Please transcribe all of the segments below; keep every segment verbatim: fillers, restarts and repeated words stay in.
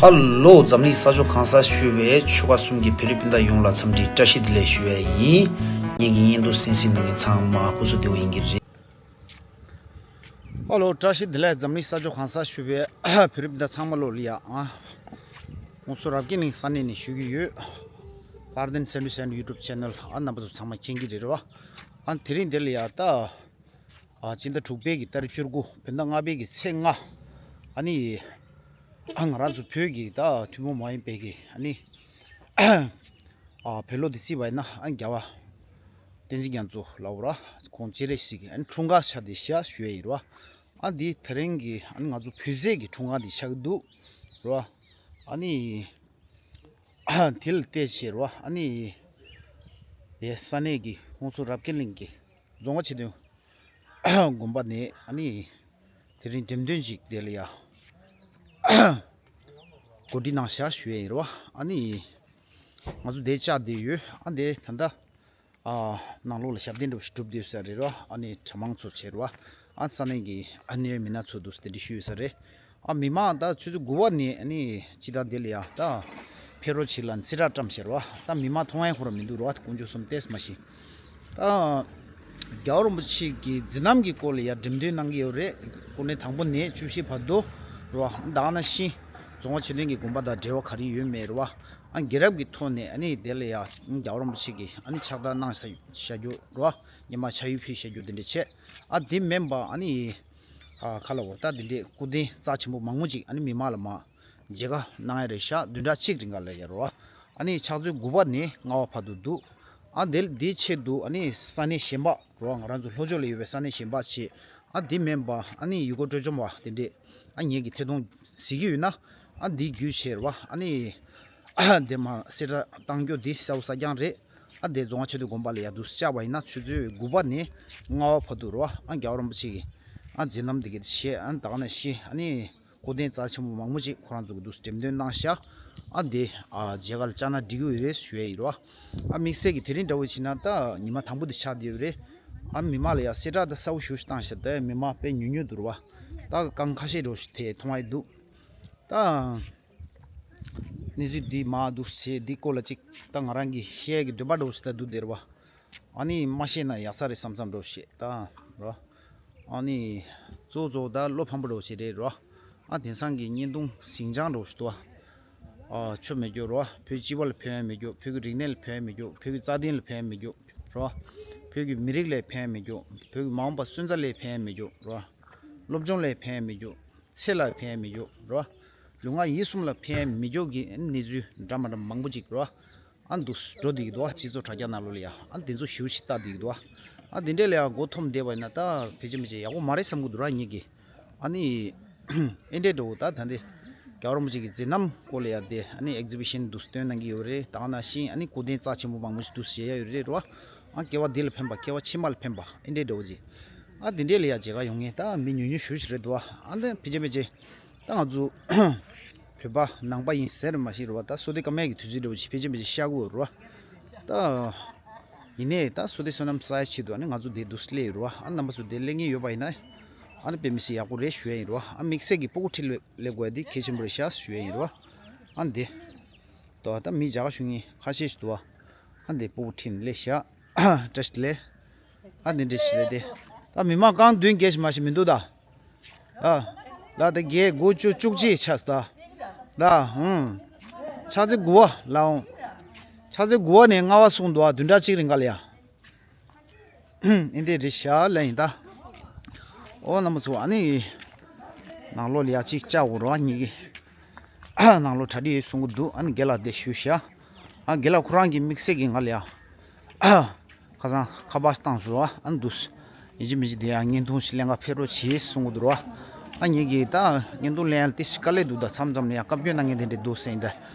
ཧ་ལོ། འཛམ་གླིང་ས་ཕྱོགས་གང་སར་བཞུགས་པའི་ཆོལ་ཁ་གསུམ་གྱི་བོད་རིགས་སྤུན་ཟླ་ཡོངས་ལ་འཚམས་འདྲི་བཀྲ་ཤིས་བདེ་ལེགས་ཞུ་ཡས་ཡིན། ངེད་ཀྱི་བརྙན་ཐུང་གསན་གཟིགས་གནང་མཁན་ཚང་མ་སྐུ་གཟུགས་བདེ་པོ་ཡིན་གྱི་རེད། ཧ་ལོ། བཀྲ་ཤིས་བདེ་ལེགས། འཛམ་གླིང་ས་ཕྱོགས་གང་སར་བཞུགས་པའི་བོད་རིགས་སྤུན་ཟླ་ཚང་མ་ལོ་ལ་ཡ། ཨ། ང་ཚོ་རབ་རྒྱས་གླིང་ས་གནས་ནས་ཞུ་གི་ཡོད། ལྷར་ལྡན་སེམས་འགྲོ་སེམས་ཡུ་ཊུབ་ཆེ་ནལ། ཨ། རྣམ་པ་ཚོ་ཚང་མ་མཁྱེན་གྱི་རེད་རོ། ཨ། དེ་རིང་འདིར་ལ་ཡ་ད། ཨ། སྤྱི་ཟླ་དྲུག་པའི་གི་ཏ་རིག་བཅུ་དགུ། བོད་ཟླ་ལྔ་པའི་གི་ཚེས་ལྔ། ཨ་ནི། ཨ། ང་རང་ཚོ་བོད་ཀྱི་ད་ཐུན་མོང་མ་ཡིན་པའི་གི། ཨ་ནི། ཨ། བོད་ལོ་འདི་བརྩིས་པ་ཡིན་ན། ཨ། རྒྱལ་བ་བསྟན་འཛིན་རྒྱ་མཚོ་ལབ་ར། ཁོང་སྤྱན་རས་གཟིགས་ཀྱི། ཨ་ནི། འཁྲུངས་སྐར་ཆགས་བསྡད་ཤག་ཞུ་ཡས་ཡིན་ར། ཨ། འདི་དེ་རིང་གི། ཨ་ནི། ང་ཚོ་བོད་ཟས་ཀྱི་འཁྲུངས་སྐར་འདི་ཆགས་ཀྱི་འདུག་ར། ཨ་ནི། དེ་ལ་བལྟས་བྱས་ར། ཨ་ནི། དེ་ས་གནས་ཀྱི་ང་ཚོ་རབ་རྒྱས་གླིང་གི་རྫོང་དཀར་ཆོས་སྡིངས་དགོན་པ་ནས། ཨ་ནི། དེ་རིང་འགྲེམས་སྟོན་ཅིག་དེ་ལ་ཡ་གོ་སྒྲིག་གནང་ཤག་ཞུ་ཡས་ཡིན་ར། ཨ་ནི། ང་ཚོ་དེ་བཅར་བསྡད་ཡོད། ཨ། དེ་ད་ལྟ། ཨ། ནང་ལོགས་ལ་ཞབས་བརྟན་འདྲ་བོ་ཞིག་གྲུབ་བསྡད་ས་རེད་ར། ཨ་ནི་གྲྭ་མང་ཚོ་བྱས་ར། ཨ། ས་གནས་ཀྱི། ཨ། གནད་ཡོད་མི་སྣ་ཚོ་འདུག་སེ་དེ་འདྲ་ཞུས་ཡོད་ས་རེད། ཨ། མི་མང་ད་ཆུ་ཚོད་དགུ་པ་ནས། ཨ་ནི། སྤྱི་བཏང་དེ་ལ་ཡ་ད་ཕེབས་རོགས་བྱེད་ལབ་ནས་གསལ་བསྒྲགས་བཀྲམ་བཞག་ར། ད་མི་མང་མཐོང་ཡ་ཁོ་རང་མི་འདུག་ར། དཀོན་མཆོག་གསུམ་བལྟས་མ་ཤེས། ད་རྒྱལ་བ་རིན་པོ་ཆེ་གི་མཛད་རྣམ་གྱི་སྐོར་ལ་ཡ་འགྲེམས་སྟོན་གནང་གི་ཡོད་རེད། སྐུ་ཕྲེང་དང་པོ་ནས་བཅུ་བཞི་བར་དུ་ར། ད་ག་ནང་བཞིན་རྫོང་དཀར་ཆོས་སྡིངས་ཀྱི་དགོན་པ་དང་འབྲེལ་བ་ག་རེ་ཡོད་མེད་ར། ཨ། རྒྱལ་རབས་ཀྱི་ཐོག་ནས། ཨ་ནི། དེ་ལ་ཡ་རྒྱལ་བ་རིན་པོ་ཆེ་གིས། ཨ་ནི། ཕྱག་རྟགས་གནང་བཞག་རྒྱུ་ར། སྔོན་མ་ཕྱག་གཡུལ་ཕུལ་བཞག་རྒྱུ་དེ་འདྲ་བྱས། ཨ། དེ་མིན་པ། ཨ་ནི། ཨ། ག་རེ་ལབ་དགོས་རེད། ད་དེ་འདྲའི་སྐུ་རྟེན་རྩ་ཆེན་པོ་མང་པོ་ཅིག། ཨ་ནི། མི་མང་ལ་མར་མཇལ་ཁ་གནང་ཡ་རེད་ཤག་བདུན་ཕྲག་གཅིག་རིང་ག་ལ་ཡ་ར། ཨ་ནི། ཕྱག་ཚོད་དགུ་པ་ནས་ལྔ་པ་བར་དུ་འདུག་ཨ། དེ་འདིའི་ཆེད་དུ། ཨ་ནི། ས་གནས་གཞན་པ་ར། ང་རང་ཚོ་ལྷོ་ཕྱོགས་ལ་ཡོད་པའི་ས་གནས་གཞན་པ་བྱས། ཨ། དེ་མིན་པ། ཨ་ནི། ཡུལ་སྐོར་སྤྲོ་འཆམ་པ་དེ་འདྲས། ཨ། ངེད་ཀྱི་ཐད་གཏོང་གཟིགས་ཀྱི་ཡོད་ན། ཨ། འདི་བརྒྱུད་བྱས་ར། ཨ་ནི། ཨ། དེ་མར་གསལ་བསྒྲགས་བཏང་རྒྱུ་འདི་གསལ་པོ་གསལ་རྐྱང་རེད། ཨ། དེ་རྫོང་དཀར་ཆོས་སྡིངས་དགོན་པ་ལ་ཡ་འདུག་སེ་བཅར་བ་ཡིན་ན། ཆུ་ཚོད་དགུ་པ་ནས་ལྔ་པ་བར་དུ་ར། ཨ། རྒྱལ་བ་རིན་པོ་ཆེ་གི། ཨ། མཛད་རྣམ་དེ་ག་བྱས། ཨ། ད་ག་ནང་བཞིན། ཨ་ནི། སྐུ་རྟེན་རྩ་ཆེན་པོ་མང་པོ་ཅིག་ཁོ་རང་ཚོ་གིས་འདུག་སེ་འགྲེམས་སྟོན་གནང་ཤག་ཨ། དེ། ཨ། མཇལ་ཁ་ལ་བཅར་ན་འགྲིག་གི་ཡོད་རེད་ཞུ་ཡས་ཡིན་ར། ཨ། དམིགས་བསལ་གྱི་དེ་རིང་འདྲ་བོ་བྱས་ན་ད་ཉི་མ་དང་པོ་དེ་ཆགས་བསྡད་ཡོད་རེད། ཨ། མི་མང་ལ་ཡ་གསལ་བསྒྲགས་ད་གསལ་པོ་ཞེ་པོ་ཞིག་བཏང་ཤག་ད་མི་མང་དཔེ་ཉུང་ཉུང་འདུག་ར། ད་རྐང་ཁ་ཤས་འདྲ་བོ་ཞིག་དེ་མཐོང་ཡ་འདུག་ད་གནས་ཚུལ་འདི་མར་འདུག་བྱས། འདི་སྐོར་ལ་ཅིག་ད་ང་རང་གིས་བཤད་ཀྱི་འདོད་པ་འདྲ་བོ་ཞིག་ད་འདུག་བསྡད་ར་བ། ཨ་ནི། མ་བཤད་ན་ཡག་ས་རེད་བསམ་བསམ་འདྲ་བོ་ཞིག་ད་ར། ཨ་ནི། གཙོ་བོ་གཙོ་བོ་ད་བློ་ཕམ་པོ་འདྲ་བོ་ཞིག་རེད་ར། ཨ། དེང་སང་གི་བརྙན་ཐུང་ཟིང་ཆ་འདྲ་བོ་ཞིག་འདུག་བ། ཨ། ཆོ་མེད་རྒྱུ་ར། བོད་སྤྱི་པ་ལ་ཕན་ཡ་མེད་རྒྱུ། བོད་ཀྱི་རིག་གནས་ལ་ཕན་ཡ་མེད་རྒྱུ། བོད་ཀྱི་རྩ་དོན་ལ་ཕན་ཡ་མེད་རྒྱུ་ར། བོད་ཀྱི་མི་རིགས་ལ་ཕན་ཡ་མེད་རྒྱུ། བོད་ཀྱི་མ་འོངས་པ་སོན་རྩ་ལ་ཕན་ཡ་མེད་རྒྱུ་ར། སློབ་སྦྱོང་ལ་ཕན་ཡ་མེད་རྒྱུ། ཚེ་ལ་ཕན་ཡ་མེད་རྒྱུ་ར། ལུས་ངག་ཡིད་གསུམ་ལ་ཕན་ཡ་མེད་རྒྱུ་གི་གནས་ཚུལ་འདྲ་མ་འདྲ་མང་པོ་ཅིག་ར། ཨ། འདུག་སེ་འགྲོ་བསྡད་ཀྱི་འདུག་བ། སྤྱི་ཚོགས་དྲ་རྒྱ་ནང་ལོགས་ལ་ཡ། ཨ། དེ་ཚོ་ཞེ་པོ་ཅིག་ལྟ་བསྡད་ཀྱི་འདུག་བ། ཨ། དེ་འདྲས་ལ་ཡ་མགོ་འཐོམས་བསྡད་པ་ཡིན་ན་ད་ཕལ་ཆེར་མི་ཆེ་ཡག་པོ་མ་རེད་བསམ་གྱི་འདུག་ར། ངེད་ཀྱིས། ཨ་ནི། ཨེ་འདྲས་འདྲ་བོ་ད་ད་འདི་རྒྱལ་བ་རིན་པོ་ཆེ་གི་མཛད་རྣམ་སྐོར་ལ་ཡ་དེ། ཨ་ནི། ཨེག་ཛི་བི་ཤན་འདུག་སེ་སྟོན་གནང་གི་ཡོད་རེད། ད་ག་ནང་བཞིན། ཨ་ནི། སྐུ་རྟེན་རྩ་ཆེན་པོ་མང་པོ་ཞིག་འདུག་སེ་བཞག་ཡ་ཡོད་རེད་ར། ཨ། སྐྱེ་བ་འདི་ལ་ཕན་པ། སྐྱེ་བ་ཕྱི་མ་ལ་ཕན་པ། ཨེ་འདྲས་འདྲ་བོ་ཅིག་ཨ། དེ་འདྲས་ལ་ཡ་མཇལ་ཁ་ཡོང་མཁན་ད་མི་ཉུང་ཉུང་ཞེ་པོ་ཞིག་རེད་འདུག་བ། ཨ། འདི་ཕལ་ཆེར་ཕལ་ཆེར་ད་ང་ཚོ་བོད་པ་ནང་པ་ཡིན་ཟེར་མ་ཤེས་རེད་བ། ད་བསོད་བདེ་དཀར་མོའི་གི་དུས་ཚོད་འདྲ་བོ་ཞིག་ཕལ་ཆེར་ཕལ་ཆེར་ཤར་གྱི་ཡོད་རེད་བ། ད་ཡིན་ནའི་ད་བསོད་བདེ་བསོད་ནམས་བསགས་ཡའི་ཆེད་དུ། ཨ་ནི། ང་ཚོ་འདིར་འདུག་སེ་སླེབས་ཡོད་རེད་བ། ཨ། རྣམ་པ་ཚོ་འདིར་སླེབས་མཁན་ཡོད་པ་ཡིན་ན། ཨ་ནི། དཔེ་མི་སྲིད་ཡག་པོ་རེད་ཞུ་ཡ་ཡིན་རེད་བ། ཨ། དམིགས་བསལ་གྱི་སྤུ་གུ་ཁྲིད་སླེབས་དགོས་ཡ་འདི་གལ་ཆེན་པོ་རེད་ཤག་ཞུ་ཡ་ཡིན་རེད་བ། ཨ། འདི་ད་ད་མི་མཇལ་ཁ་ཞུ་མཁན་ཁ་ཤས་ཤིག་འདུག་བ། ཨ། འདི་སྤུ་གུ་ཁྲིད་ནས་སླེབས་ཤག་བཀྲ་ཤིས་བདེ་ལེགས། ཨ། འདི་འདྲ་ཞིག་རེད་དེ། ད་མི་མང་རྐང་བདུན་བརྒྱད་ཞིག་མ་ཞིག་མི་འདུག་ད། ཨ། ལ་ད་བརྒྱད་དགུ་བཅུ་བཅུ་གཅིག་ཆགས་སོང་ད། ད། ཨང་། ཕྱག་ཚོད་དགུ་པ་ལ་འོང་། ཕྱག་ཚོད་དགུ་པ་ནས་ལྔ་པ་གསུངས་འདུག་ཨ། བདུན་ཕྲག་གཅིག་རིང་ག་ལ་ཡ། ཨེ་འདྲས་རེད་ཤག་ལབ་ཡིན་ད། ཨོ་རྣམ་པ་ཚོ། ཨ་ནི། ནང་ལོགས་ལ་ཡ་ཅིག་བཅར་དགོས་རེད་བ། ངེད་ཀྱི་ནང་ལོགས་གྲ་སྒྲིག་ཡོད་གསུང་གི་འདུག་ཨ་ནི་རྒན་ལགས་དེ་ཞུ་ཤག་ཨ། རྒན་ལགས་ཁོ་རང་གིས་དམིགས་བསལ་གྱིས་ང་ལ་ཡ། ཁ་སང་ཁ་པར་བཏང་སོང་བ། ཨ་ནི་འདུག་སེ་ཡིན་གཅིག་མིན་གཅིག་དེ་ཡང་བརྙན་ཐུང་ཞིག་ལེན་ག་ཕེབས་རོགས་བྱེད་གསུང་གི་འདུག་ར། ཨ། ངེད་ཀྱིས་ད་བརྙན་ཐུང་ལེན་ཡ་ཏོག་ཙམ་དཀའ་ལས་འདུག་ད་མཚམས་མཚམས་ལ་ཡང་བཀའ་བཀྱོན་གནང་མཁན་དེ་འདྲས་འདུག་ཟེར་ཡིན་ད།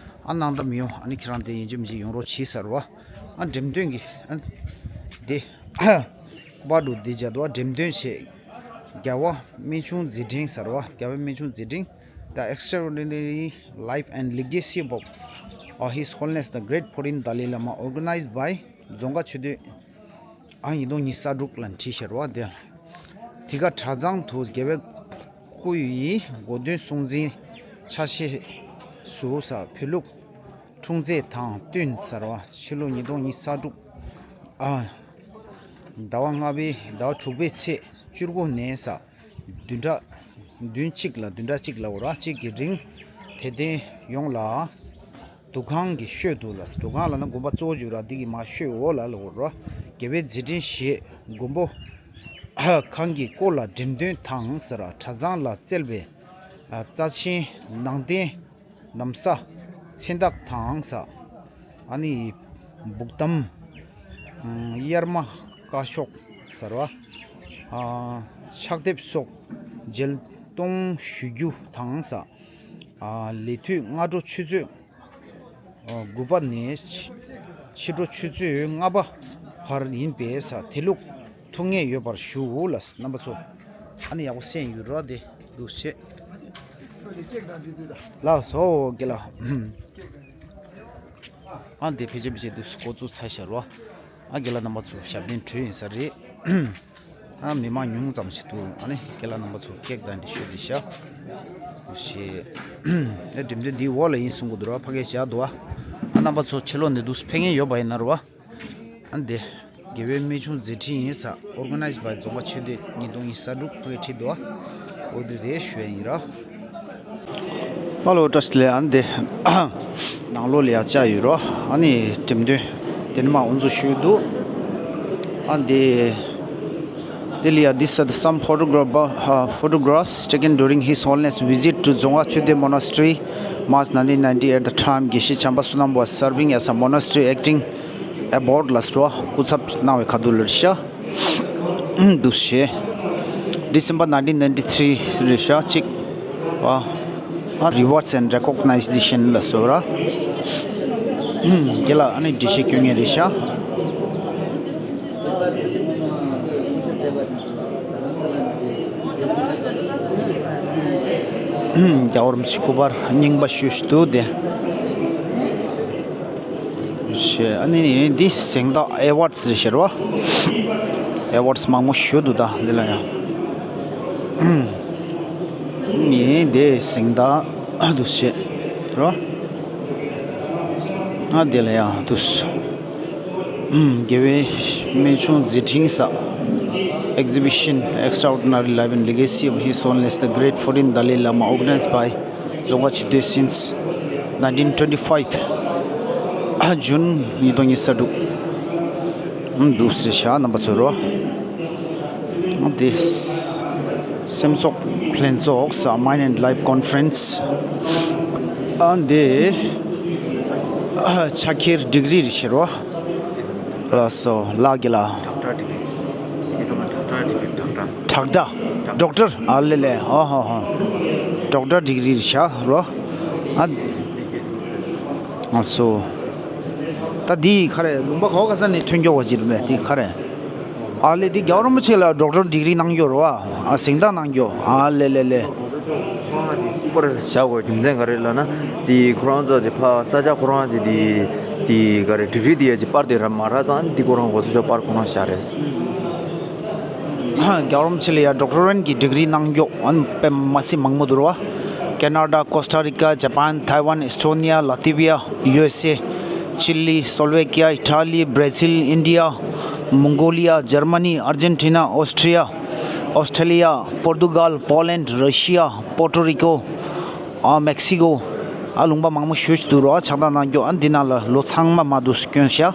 ཨ། གནང་ད་མི་ཡོང་། ཨ་ནི་ཁྱེད་རང་དེ་ཡིན་གཅིག་མིན་གཅིག་ཡོང་རོགས་བྱེད་ཟེར་བ། ཨ། འགྲེམས་སྟོན་གྱི། ཨ། དེ་པར་འདུག་དེ་བྱས་འདུག་འགྲེམས་སྟོན་བྱས། རྒྱལ་བ་རྨད་བྱུང་མཛད་འཕྲིན་ཟེར་བ། རྒྱལ་བའི་རྨད་བྱུང་མཛད་འཕྲིན། The Extraordinary Life and Legacy of, uh, His Holiness the Great Fourteenth Dalai Lama, organized by རྫོང་དཀར་ཆོས་སྡེ། ཨ། ཉིས་སྟོང་ཉི་ཤུ་རྩ་དྲུག་ལ་བྲིས་ཤར་བ་དེ། དེ་ག་གྲྭ་ཚང་དུ་རྒྱལ་བའི་སྐུ་ཡི་དགོངས་དོན་སྲུང་འཛིན་ཆ་ཤས་ སུ་ས་བོད་ལུགས་འཁྲུངས་ཚེས་དང་བསྟུན་ཟེར་བ་ཕྱི་ལོ་ཉིས་སྟོང་ཉི་ཤུ་རྩ་དྲུག་ཨ་ཟླ་བ་ལྔ་པའི་ཟླ་བ་དྲུག་པའི་ཚེས་བཅུ་དགུ་ནས་ས་བདུན་ཕྲག་བདུན་གཅིག་ལ་བདུན་ཕྲག་གཅིག་ལ་འོ་ར་གཅིག་གི་རིང་དད་ལྡན་ཡོངས་ལ་འདུ་ཁང་གི་ཤོད་དུ་ལ་འདུ་ཁང་ལ་ན་དགོན་པ་གཙོ་བོ་བརྗོད་ར་འདི་གི་མ་ཤོད་འོ་ལ་ལ་འོ་ར་དགེ་བའི་མཛད་འཕྲིན་ཞེས་མགོན་པོ་ཁང་གི་སྐོར་ལ་འགྲེམས་སྟོན་དང་ཟེར་བ་གྲྭ་ཚང་ལ་བསྩལ་བའི་རྩ་ཆེན་ནང་རྟེན་ན་བཟའ་མཚན་རྟགས་དང་ས་ཨ་ནི་བུག་ཏམ་གཡེར་མ་བཀའ་ཤོག་ཟེར་བ་ཕྱག་དེབ་སོགས་མཇལ་གཏོང་ཞུ་རྒྱུ་དང་ས་ལས་དུས་སྔ་དྲོ་ཆུ་ཚོད་དགུ་པ་ནས་ཕྱི་དྲོ་ཆུ་ཚོད་ལྔ་པ་བར་ཡིན་པས་ས་དེ་ལུགས་ཐུགས་མཉེས་ཡོད་པར་ཞུ་ལ་རྣམ་པ་ཚོ། ཨ་ནི་ཡག་པོ་གསན་ཡོད་ར་དེ་འདུག་ཆེ། ལགས་སོ་དགེ་ལགས། ཨ་འདི་ཕལ་ཆེར་ཕལ་ཆེར་འདུག་འགོ་བཙུགས་ཚར་ཤག་ར། ཨ་དགེ་ལགས་རྣམ་པ་ཚོ་ཞབས་བརྟན་གྲོལ་ཡིན་ས་རེད། ཨ་མི་མང་ཉུང་ཙམ་ཞིག་འདུག་ཨ་ནི་དགེ་ལགས་རྣམ་པ་ཚོ་ཀེག་དང་འདི་ཤོད་འདི་ཤག་འདུག་ཆེ། ཨ་འགྲེམས་སྟོན་འདིའི་འོག་ལ་ཡིན་གསུང་གི་འདུག་ར། ཕ་གིར་བཞག་འདུག་ཨ། ཨ་རྣམ་པ་ཚོ་ཕྱི་ལོགས་ནས་འདུག་ཕེབས་མཁན་ཡོད་པ་ཡིན་ན་ར། ཨ་འདི་དགེ་བའི་རྨད་བྱུང་མཛད་འཕྲིན་ཡིན་ས་ཨོར་ག་ནའིཛ་བའི་རྫོང་ཁ་ཆོས་སྡེ་ཉིས་སྟོང་ཉི་ཤུ་རྩ་དྲུག་ཕ་གིར་ཁྲིད་འདུག་ཨ། འོ་འདི་རེད་ཞུ་ཡ་ཡིན་ར། ཧ་ལོ་བཀྲ་ཤིས་བདེ་ལེགས། ཨ་འདི་ནང་ལོགས་ལ་ཡ་བཅར་ཡོད་རོ། ཨ་ནི་འགྲེམས་སྟོན་དེ་ནི་མ་འུ་ཚོ་ཞུས་འདུག་ཨ་འདི་དེ་ལ་ཡ་this are the some photograph uh, photographs taken during His Holiness visit to Dzongkha Choephte Monastery, March nineteen ninety, at the time དགེ་བཤེས་བྱམས་པ་བསོད་ནམས་was serving as a monastery acting abbot ལ་སོ་སྐུ་ཚབ་གནང་བའི་ཁ་ཐུག་ལ་ཤ། འདུག་ཤེས། December nineteen ninety-three རེད་ཤག་གཅིག་ཨ། ཨ་rewards and recognition ལ་སོགས་ར། དེ་ལ་ཨ་ནི་འགྲེལ་བཤད་སྐྱོན་ངེས་རེད་ཤག་རྒྱལ་བ་རིན་པོ་ཆེ་སྐུ་པར་རྙིང་པ་ཞུ་ཞུ་འདུག་དེ། ཞེས་ཨ་ནི་འདི་གཟེངས་རྟགས་ཨེ་ཝཱརཌ་ཟེར་ཤེར་བ། ཨེ་ཝཱརཌ་མང་པོ་ཞུ་འདུག་ད་འདི་ལ་ཡང་། ནི་འདི་གཟེངས་རྟགས་འདུག་ཤེར་བ། ཨ་འདི་ལ་ཡང་འདུག་དགེ་བའི་རྨད་བྱུང་མཛད་འཕྲིན་ས། Exhibition Extraordinary Life and Legacy of His Holiness the Great Fourteenth Dalai Lama organized by Dzongkha Choephte since nineteen twenty-five June ཉིས་སྟོང་ཉི་ཤུ་རྩ་དྲུག་འདུག་ཟེར་ཤག་རྣམ་པ་ཚོ་རོ། འདི་སེམས་ཚོགས་ལྷན་ཚོགས་ས་Mind and Life Conference ཨ་འདི་ཕྱག་འཁྱེར་ཌིག་རི་རེད་ཤེར་བ། ལགས་སོ་ལགས་ཀྱི་ལགས། ཌོག་ཊར་ཌིག་རི། དེ་ཚང་མ་ཌོག་ཊར་ཌིག་རི་ཌོག་ཊར། ཌོག་ཊར། ཌོག་ཊར་ཨ་ལེ་ལེ་ཨོ་ཧོ་ཧོ། ཌོག་ཊར་ཌིག་རི་རེད་ཤག་རོ། ཨ། ཨ་སོ། ད་འདི་ག་རེ་ལུང་པ་ག་བ་ག་ས་ནས་ཐོན་མགྱོགས་པ་ཅིག་རེད་པས་འདི་ག་རེ། ཨ་ལེ་འདི་རྒྱལ་བ་རིན་པོ་ཆེ་ལ་ཌོག་ཊར་ཌིག་རི་གནང་མགྱོགས་རེད་བ། ཨ་གཟེངས་རྟགས་གནང་མགྱོགས་ཨ་ལེ་ལེ་ལེ། ཁོ་རང་གི་སྐུ་པར་བཞག་དགོས་རྒྱུ་མཚན་ག་རེ་ལབ་ན། དེ་ཁོ་རང་ཚོ་དེ་ཕ་ས་ཆ་ཁོ་རང་གི་དེ་དེ་ག་རེ་ཌིག་རི་དེ་ཡ་གི་པར་དེ་ར་མ་རག་ཙང་དེ་ཁོ་རང་གོ་ས་ཆོད་པར་ཁོ་རང་བཞག་རེད། རྒྱལ་བ་རིན་པོ་ཆེ་ལ་ཡ་ཌོག་ཊོ་རེཊ་གི་ཌིག་རི་གནང་མགྱོགས་ཨ་ནི་དཔེ་མ་སྲིད་མང་པོ་འདུག་ར་བ། ཁེ་ན་ཌ། ཀོ་སྟ་རི་ཀ། ཇ་པན། ཐའེ་ཝན། ཨེས་ཊོ་ནི་ཡ། ལ་ཏི་བི་ཡ། ཡུ་ཨེས་ཨེ། ཅི་ལི། སོལ་ཝེ་ཀི་ཡ། ཨི་ཊ་ལི། བྷར་ཛིལ། ཨིན་ཌི་ཡ། མོང་གོ་ལི་ཡ། འཇར་མ་ནི། ཨར་ཇེན་ཊི་ན། ཨོ་སི་ཊི་རི་ཡ། ཨོ་སི་ཊེ་ལི་ཡ། པོར་ཏུ་གལ། པོ་ལེན་ཌ། ར་ཤི་ཡ། པོར་ཏོ་རི་ཀོ། ཨ་མེག་སི་ཀོ། ཨ་ལུང་པ་མང་པོ་ཞེ་ཅིག་འདུག་ར་བ། ཕྱག་རྟགས་གནང་རྒྱུ་ཨ་འདི་ནང་ལ་ལོ་ཚང་མ་མ་འདུག་སྐྱོན་ཤག་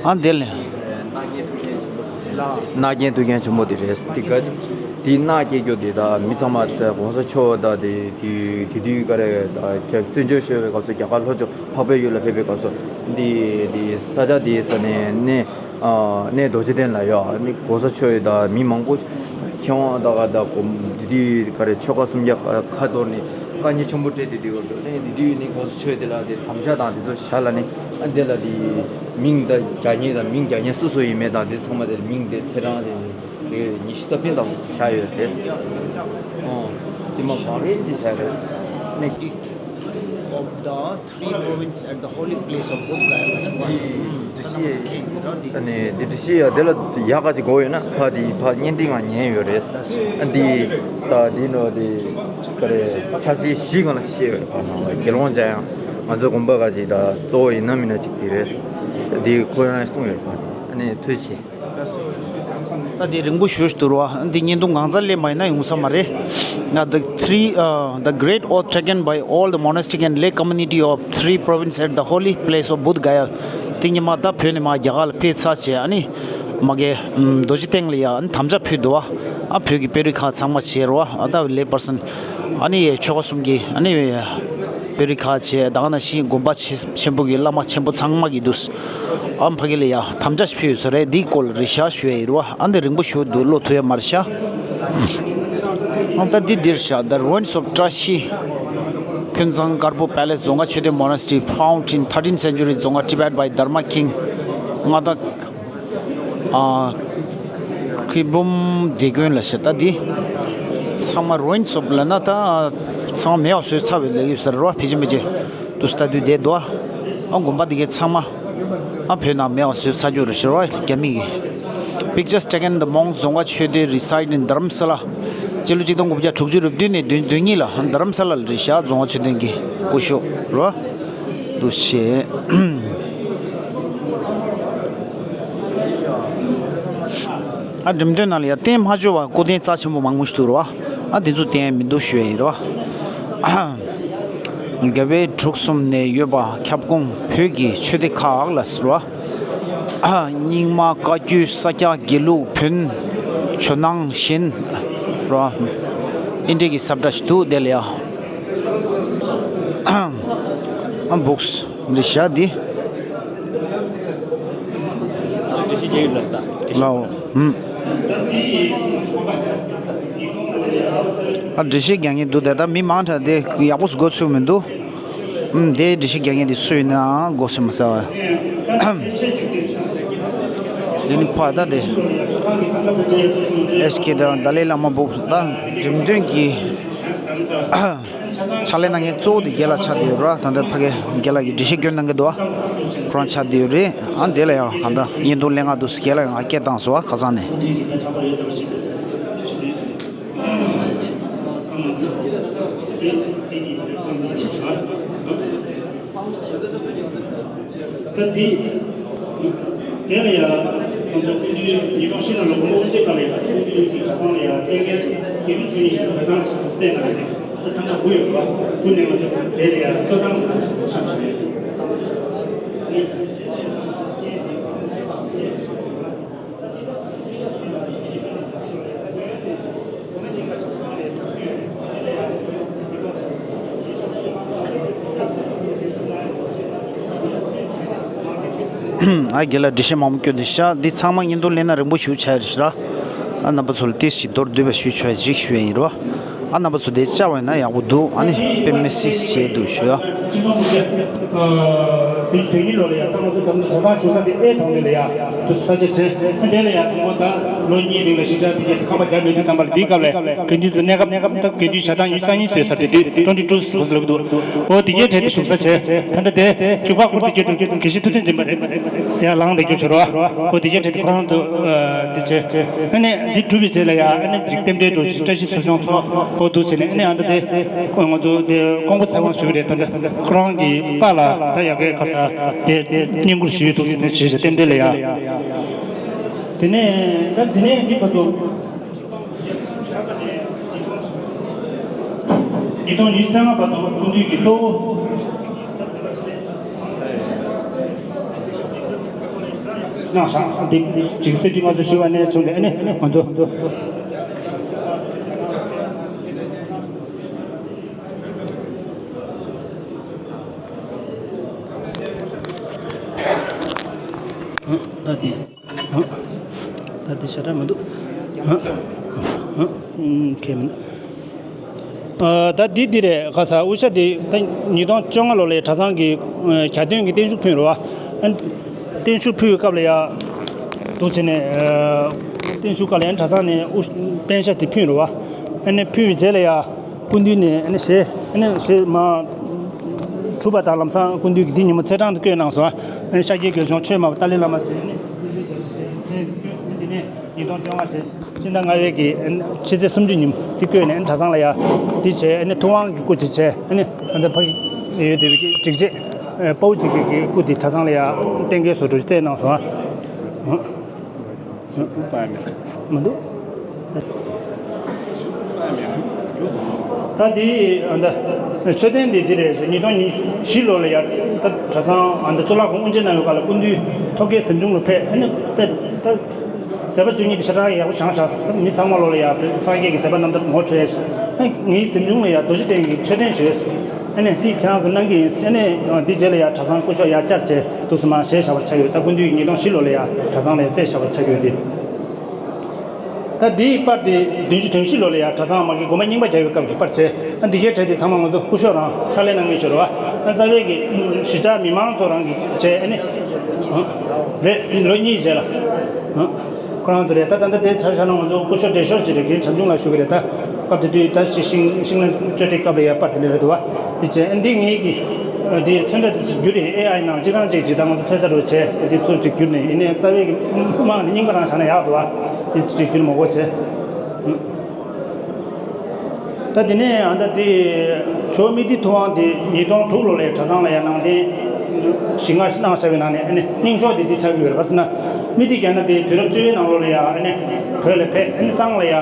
ཨ་འདི་ལ། མནའ་གན་ཐུག་མཁན་ཆེན་པོ་དེ་རེད། དེ་ག་དེ་མནའ་སྐྱེལ་རྒྱུ་དེ་ད་མི་ཚང་མ་ད་གོང་ས་མཆོག་ད་དེ་དེ་དེ་དུས་ག་རེ་ད་བཙན་བྱོལ་བཤོལ་བའི་སྐབས་སུ། རྒྱ་གར་ལྷོ་ཕྱོགས་འཕགས་པའི་ཡུལ་ལ་ཕེབས་པའི་སྐབས་སུ་འདི་དེ་ས་ཆ་དེའི་ས་ནས་གནས་ཨ་གནས་རྡོ་རྗེ་གདན་ལ་ཡོད། ཨ་ནི་གོང་ས་མཆོག་ཡོད་ད་མི་མང་པོ་མཁས་དབང་ད་ག་ད་གོ་དེ་དུས་ག་རེ་ཆོལ་ཁ་སུམ་བརྒྱ་ཁ་གཏོར་ནས་དཀའ་ངལ་ཆེན་པོ་འཕྲད་དེ་དུས་སྐབས་སུ། ཨ་ནི་དེ་དུས་ནི་གོང་ས་མཆོག་དེ་ལ་དེ་དམ་བཅའ་དང་དེ་ཚོ་བཞག་ལ་ནི། ཨ་འདི་ལ་དེ་མིང་ད་རྒྱག་མཁན་དང་མིང་རྒྱག་མཁན་སུ་སུ་ཡིན་མིན་དང་དེ་ཚང་མ་དེ་མིང་དེ་ཚེས་གྲངས་དེ་དེ་ཉི་ཤུ་རྩ་བདུན་དང་བཞག་ཡོད་རེད། ཨོ། དེ་མ་གང་རེད་དེ་བཞག་རེད། ནི་of the three provinces at the holy place of Bodh Gaya was one. དེ་དེ་ཤི་ཨ་ནི་དེ་དེ་ཤི་ཡ་དེ་ལ་ཡག་ག་ཅིག་གོ་ཡོད་ན་ཕ་དེ་ཕ་བརྙན་འཕྲིན་ང་ཉན་ཡོད་རེད། ཨ་འདི་ད་དེ་ནོ་དེ། ག་རེ་ཆ་ཤས་བཞི་སྒང་ལ་བཤད་ཡོད་རེད་པ། དགེ་སློང་འཇམ་དབྱངས་ང་ཚོའི་དགོན་པ་ག་ཅིག་ད་གཙོ་བོ་ཡིན་ན་མིན་ན་ཅིག་དེ་རེད། འདི་ཁོ་རང་གསུངས་ཡོད་རེད་པ། ཨ་ནི་ཐུགས་རྗེ་ཆེ། ད་དེ་རིང་པོ་ཞུ་ཞུ་འདུག་རོ། འདི་བརྙན་ཐུང་གང་ཚར་ལས་མ་ཡིན་ན་ཡོང་ས་མ་རེད། Now the three, uh, the great oath taken by all the monastic and lay community of three provinces at the holy place of Bodh Gaya. དེ་ཉི་མ་ད་བོད་ནས་མ་རྒྱ་གར་ལ་ཕེབས་ཚར་བྱས། ཨ་ནི་མ་གི་ཨམ་རྡོ་རྗེ་གདན་ལ་ཡ་ཨ་ནི་དམ་བཅའ་ཕུལ་འདུག་བ། ཨ་བོད་ཀྱི་དཔོན་རིགས་ཁག་ཚང་མ་བྱས་རོ། ཨ་ད་ལེ་པར་སན་ཨ་ནི་ཆོལ་ཁ་གསུམ་གྱི་ཨ་ནི་དཔོན་རིགས་ཁག་བྱས། ད་ག་ནང་བཞིན་དགོན་པ་ཆེ་ཆེན་པོ་གི་བླ་མ་ཆེན་པོ་ཚང་མ་གི་འདུག་ཨ་ཕ་གི་ལ་ཡ་དམ་བཅའ་ཞིག་ཕུལ་ཡོད་ས་རེད། འདིའི་སྐོར་རེ་བཞག་ཞུ་ཡ་ཡིན་རོ། ཨ་འདི་རིང་པོ་ཞུ་འདུག་བློ་ཐུབ་ཡ་མ་རེད་ཤག་ཨ་ད་འདི་འདིར་ཤག The ruins of བཀྲ་ཤིས་ཀུན་བཟང་དཀར་པོ་Palace, Dzongkha Choden Monastery, found in thirteenth century Dzongkha Tibet by Dharma King. ང་ད་ཨ་ཁྲི་འབུམ་སྡེ་དགོན་ལ་ཤག་ད་འདི་ཚང་མ་ruins of ལ་ན་ད་ཚང་མ་མེད་པ་བཟོས་ཚར་བའི་ལས་ཡོད་ས་རེད་བ། ཕལ་ཆེར་མི་བྱེད་དུ་ལྟ་དུས་བསྡད་འདུག་ཨ་དགོན་པ་འདི་གའི་ཚང་མ་ཨ་བོད་ནང་མེད་པ་བཟོས་ཚར་རྒྱུ་རེད་ཤག་རོ། རྒྱ་མི་གི Pictures taken the monks Dzongkha Choden reside in Dharamsala. སྤྱི་ལོ་གཅིག་སྟོང་དགུ་བརྒྱ་དྲུག་ཅུ་རེ་བདུན་ནས་བདུན་བདུན་གཉིས་ལ་དྷ་རམ་ས་ལ་ལ་རེད་ཤག་རྫོང་བ་ཆོས་ལྡན་གྱི་སྐུ་ཞབས་རོ། འདུག་ཤེས། ཨ་འགྲེམས་སྟོན་ནང་ལ་ཡ་བསྟན་མ་ཆོག་པ་སྐུ་རྟེན་རྩ་ཆེན་པོ་མང་པོ་ཞིག་འདུག་རོ། ཨ་དེ་ཚོ་བསྟན་མི་འདུག་ཞུ་ཡ་ཡིན་རོ། རྒྱལ་བའི་དྲུག་གསུམ་ནས་ཡོད་པ་ཁྱབ་ཁོངས་བོད་ཀྱི་ཆོས་སྡེ་ཁག་ལ་ཟེར་བ། རྙིང་མ་བཀའ་བརྒྱུད་ས་སྐྱ་དགེ་ལུགས་བོན་ཇོ་ནང་གཞན་རོ། ཨིན་འདྲེ་གི་ས་བཀྲ་ཞིག་འདུག་དེ་ལ་ཡ། ཨ་འབུགས་འདི་ཤ་འདི། ལའོ། ཨ་འགྲེལ་བཤད་རྒྱག་མཁན་འདུག་དེ་ད་མི་མང་དྲགས་དེ་ཡག་པོ་གོ་ཚུགས་མི་འདུག་ཨུམ། དེ་འགྲེལ་བཤད་རྒྱག་མཁན་དེ་སུ་ཡིན་ནའང་གོ་སོང་མ་ཟེར་བ། དེ་ནི་ཕ་ད་དེ། ཨེས་ཀེ་དང་ཏཱ་ལའི་བླ་མ་བུ་ད་འགྲེམས་སྟོན་གྱི་ཕྱག་ལས་གནང་མཁན་གཙོ་བོ་དེ་རྒན་ལགས་ཆགས་བསྡད་ཡོད་ར། ད་ལྟ་ཕ་གི་རྒན་ལགས་ཀྱིས་འགྲེལ་བཤད་སྐྱོན་གནང་གི་འདུག་བ། ཁོ་རང་ཆགས་བསྡད་ཡོད་རེད། ཨ་དེ་ལ་ཡང་གང་ལྟར་བརྙན་ཐུང་ལེན་ག་འདུག་རྒན་ལགས་ཡང་ང་སྐད་བཏང་སོང་བ་ཁ་སང་ནས། ད་དེ། དེ་ལ་ཡང་ང་ཚོ་སྤུན་བདུན་ཉིས་སྟོང་བཞི་ལོ་ལ་དགོང་མོ་དབུ་འབྱེད་སྐབས་ལ་ཡང་སྤུན་བདུན་གྱི་གྲྭ་ཚང་ལ་ཡང་བསྟན་རྒྱས་དགེ་ལུགས་ཆོས་གཉིས་ཀྱི་འགྲོ་སྟངས་ཞིག་བསྟན་གནང་ནས་ད་ཐ་མ་དགུ་ཡོད་པ་དགུ་ནས་ང་ཚོ་དེ་ལ་ཡང་གཙོ་བཏང་དུ་ཆགས་བཞིན་ཡོད། ཨ་རྒན་ལགས་འགྲེལ་བཤད་མང་པོ་སྐྱོན་འདི་ཤག་འདི་ཚང་མ་བརྙན་ཐུང་ལེན་ན་རིང་པོ་ཞིག་ཆགས་ཡོད་རེད་ཤག་ཨ་རྣམ་པ་ཚོ་ལ་ཏོག་ཙམ་མདོར་བསྡུས་པ་ཞུས་ཆོག་ཡ་ཅིག་ཞུ་ཡ་ཡིན་རོ། ཨ་རྣམ་པ་ཚོ་དེ་བཅར་བ་ཡིན་ན་ཡག་པོ་འདུག་ཨ་ནི་དཔེ་མི་སྲིད་ཞེ་འདུག་ཞུ་ཡ། སྤྱི་ཚོགས་མི་སྒེར། དེ་བཞིན་དོན་གཉེར་ལོ་ལ་ཡང་ཏང་ཙུའུ་དམ་ཚིག་གྲྭ་ཚང་བཞུགས་ས་དེ་ཨེ་གྲོང་སྡེ་ལ་ཡང་དུ་ས་ཆ་བྱས། ཨ་དེ་ལ་ཡང་དང་པོ་ད་ལོ་གཉིས་རིང་ལ་ཞིབ་ཕྲ་དེ་གའི་ཁང་པ་རྒྱབ་མེད་དུས་ཙམ་པ་ལ་དེའི་སྐབས་ལ་དགེ་འདུན་ཚོ་གནས་སྐབས་ད་དགེ་འདུན་ཞལ་ཐང་ཉི་ཤུ་རྩ་གཉིས་བཟོས་ས་དེ་དེ་ཀྲོན་ཊི་ཀྲུ་སི་ཟེར་ལབ་འདུག་འོ་དེ་གའི་གྲས་དེ་བཞུགས་ས་བྱས། ད་ལྟ་དེ་ཞུགས་པ་ཁུར་དེ་གའི་དགེ་བཤེས་ཐུབ་བསྟན་སྦྱིན་པ་རེད། ཡང་ལངས་བསྡད་རྒྱུ་བྱོས་རོགས། འོ་དེ་གའི་གྲས་དེ་ཁོ་རང་ཚོ་དེ་བྱས། ཨ་ནི་འདི་གྲུབ་པའི་རྗེས་ལ་ཡང་ཨ་ནི་འཇིག་རྟེན་འབྲེལ་འགྲོ་བཞིན་བཀྲ་ཤིས་ཟབ་སྦྱོང་ཚོགས་འོ་འདུག་བྱས་ནས། ཨ་ནི་ཨ་ད་དེ་ང་ཚོ་དེ་ཀོང་པོ་ཚེ་དབང་ཞུ་གི་རེད། ད་ལྟ་ཁོ་རང་གི་པཱ་ལགས་ད་ཡ་གའི་ཁ་ས་དེ་བསྙེན་བཀུར་ཞུས་འདུག་ཟེར་ནས་བྱས་བྱས་རྟེན་འབྲེལ་ལ་ཡ། དེ་ནས་ད་དེ་ནས་འདི་བར་དུ་ཉིས་སྟོང་ཉི་ཤུ་རྩ་ལྔ་བར་དུ་སྐུ་མདུན་གྱི་གཙོ་བོ་གནང་ཤག་འདི་ཅིག་སྲིད་ཇུས་ང་ཚོ་ཞུ་བ་ནས་བྱུང་ནས་ཨ་ནི་ང་ཚོ། ད་དེ། ད་དེ་ཞེ་དྲག་མི་འདུག་ཁྱད་མི་འདུག་ད་འདི་འདི་རེད། ཁ་ས་དབུ་ཞྭ་འདི་ད་ཉིས་སྟོང་བཅོ་ལྔ་ལོ་ལ་གྲྭ་ཚང་གི་གྱ་སྟོན་གྱི་བརྟན་བཞུགས་ཕུལ་རེད་བ། བརྟན་བཞུགས་ཕུལ་བའི་སྐབས་ལ་ཡ། འདུག་བྱས་ནས་བརྟན་བཞུགས་སྐབས་ལ་ཡ་གྲྭ་ཚང་ནས་དབུ་པད་ཤག་དེ་ཕུལ་རེད་བ། ཨ་ནི་ཕུལ་བའི་རྗེས་ལ་ཡ། སྐུ་མདུན་ནས་ཨ་ནི་ཞེ་ཨ་ནི་ཞེ་མ་གྲུབ་པ་དང་ལམ་སང་སྐུ་མདུན་གྱིས་འདི་ཉིན་མོ་ཚེས་གྲངས་དུ་བཀོད་གནང་སོང་། ཨ་ནི་ཤཱཀྱའི་དགེ་སྦྱོང་ཆོས་སྨྲ་བ་ཏཱ་ལའི་བླ་མ་ཟེར་ཨ་ནི་འདི་ནས། ཉིས་སྟོང་བཅོ་ལྔ་ཕྱི་ཟླ་ལྔ་པའི་གི་ཕྱི་ཚེས་སུམ་ཅུ་ཉིན་འདི་བསྐོས་ནས་གྲྭ་ཚང་ལ་ཡ་འདི་བྱས། ཨ་ནི་ཐུབ་དབང་གི་སྐུ་ཅིག་བྱས། ཨ་ནི་ཨ་ད་ཕ་གི་ཡོད་དེ་བའི་གི་སྒྲིག་ཆས་པའུ་ཅིག་གི་གི་སྐུ་དེ་གྲྭ་ཚང་ལ་ཡ་གཏན་འཁེལ་བཟོ་འདྲ་བྱས་གནང་སོང་ཨ། མི་འདུག་ད་འདི་ཨ་ད་མཆོད་རྟེན་འདི་འདི་རེད། ཉིས་སྟོང་ཉི་ཤུ་ལོ་ལ་ཡ་ད་གྲྭ་ཚང་ཨ་ད་གཙུག་ལག་ཁང་དབུ་འབྱེད་གནང་བའི་སྐབས་ལ་སྐུ་མདུན་ཐོག་ཁའི་གཟིམ་ཆུང་ལ་ཕེབས། ཨ་ནི་ཕེབས་ད། མཛད་པ་བཅུ་གཉིས་དེ་ཞེ་དྲག་ཡག་པོ་བཞེངས་བཞག་མི་ཚང་མ་ལོ་ལ་ཡ་སངས་རྒྱས་ཀྱི་མཛད་པ་རྣམ་ཐར་ངོ་འཕྲོད་ཡ། ངའི་གཟིམ་ཆུང་ལ་ཡ་རྡོ་རྗེ་གདན་གྱི་མཆོད་རྟེན་བཞེངས། ཨ་ནི་འདི་ཁྱེད་རང་ཚོ་གནང་གི་ཡིན། ཨ་ནི་འདི་རྗེས་ལ་ཡ་གྲྭ་ཚང་སྐུ་ཞབས་ཡ་བཅར་བྱས་འདུག་སེ་མར་བཞེངས་བཞག་པ་ཆགས་ཡོད། ད་སྐུ་མདུན་གྱི་ཉིས་སྟོང་བཞི་ལོ་ལ་ཡ་གྲྭ་ཚང་ལ་ཡ་བཅར་བཞག་པ་ཆགས་ཡོད་དེ། ད་འདིའི་པར་དེ་བདུན་ཅུ་དོན་བཞི་ལོ་ལ་ཡ་གྲྭ་ཚང་མ་གི་དགོན་པ་རྙིང་པ་རྒྱག་པའི་སྐབས་ཀྱི་པར་བྱས། ཨ་འདི་གའི་གྲས་དེ་ཚང་མ་ང་ཚོ་སྐུ་ཞབས་རང་ཕྱག་ལས་གནང་མཁན་ཞིག་རེད་བ། ཨ་རྩ་བའི་གི་གཞིས་ཆགས་མི་མང་ཚོ་རང་གི་བྱས། ཨ་ནི་རེད། ལོ་གཉིས་རྗེས་ལ་ཁོ་རང་ཚོ་རེད། ད་ད་ལྟ་དེ་ཆ་བཞག་ན་ང་ཚོ་སྐུ་ཞབས་བགྲེས་ཤོས་ཅིག་རེད། རྒན་བྱམས་ཆུང་ལགས་ཞུ་གི་རེད། ད་སྐབས་དེ་དུས་ད་ཤི་ཤིང་ཤིང་ལ་གཅོད་འབྲེག་སྐབས་ལ་ཡ་པར་དེ་འདྲ་རེད་འདུག་བ། དེ་བྱས། ཨ་འདི་ངེད་ཀྱི་འདི་ཚོན་ཁྲ་དེ་ཚོ་བསྒྱུར་ཡིན། ཨེ་ཨའི་ནང་སྤྱིར་བཏང་ཅིག་ཅིག་ད་ང་ཚོ་ཚོད་ལྟ་རུ་བྱས། འདི་ཚོ་ཅིག་བསྒྱུར་ནས་ཡིན་ནའི་རྩ་བའི་གི་དམངས་དེ་རྙིང་པ་རང་བཞག་ན་ཡག་འདུག་བ། དེ་ཅིག་བསྒྱུར་མ་དགོས་བྱས། ད་དེ་ནས་ཨ་ད་དེ་ཇོ་སྨི་ཏི་ཐུབ་དབང་དེ་ཉིས་སྟོང་དྲུག་ལོ་ལ་གྲྭ་ཚང་ལ་ཡ་ནང་རྟེན་བཞེངས་གནང་བཞག་པའི་ནང་ནས་ཨ་ནི་རྙིང་ཤོས་དེ་འདི་ཆགས་ཀྱི་ཡོད་རེད། ག་ཟེར་ན་སྨི་ཏི་རྒྱ་ནག་དེ་དུས་རབས་བཅུ་པའི་ནང་ལོགས་ལ་ཡ་ཨ་ནི་བོད་ལ་ཕེབས། ཨ་ནི་གཙང་ལ་ཡ་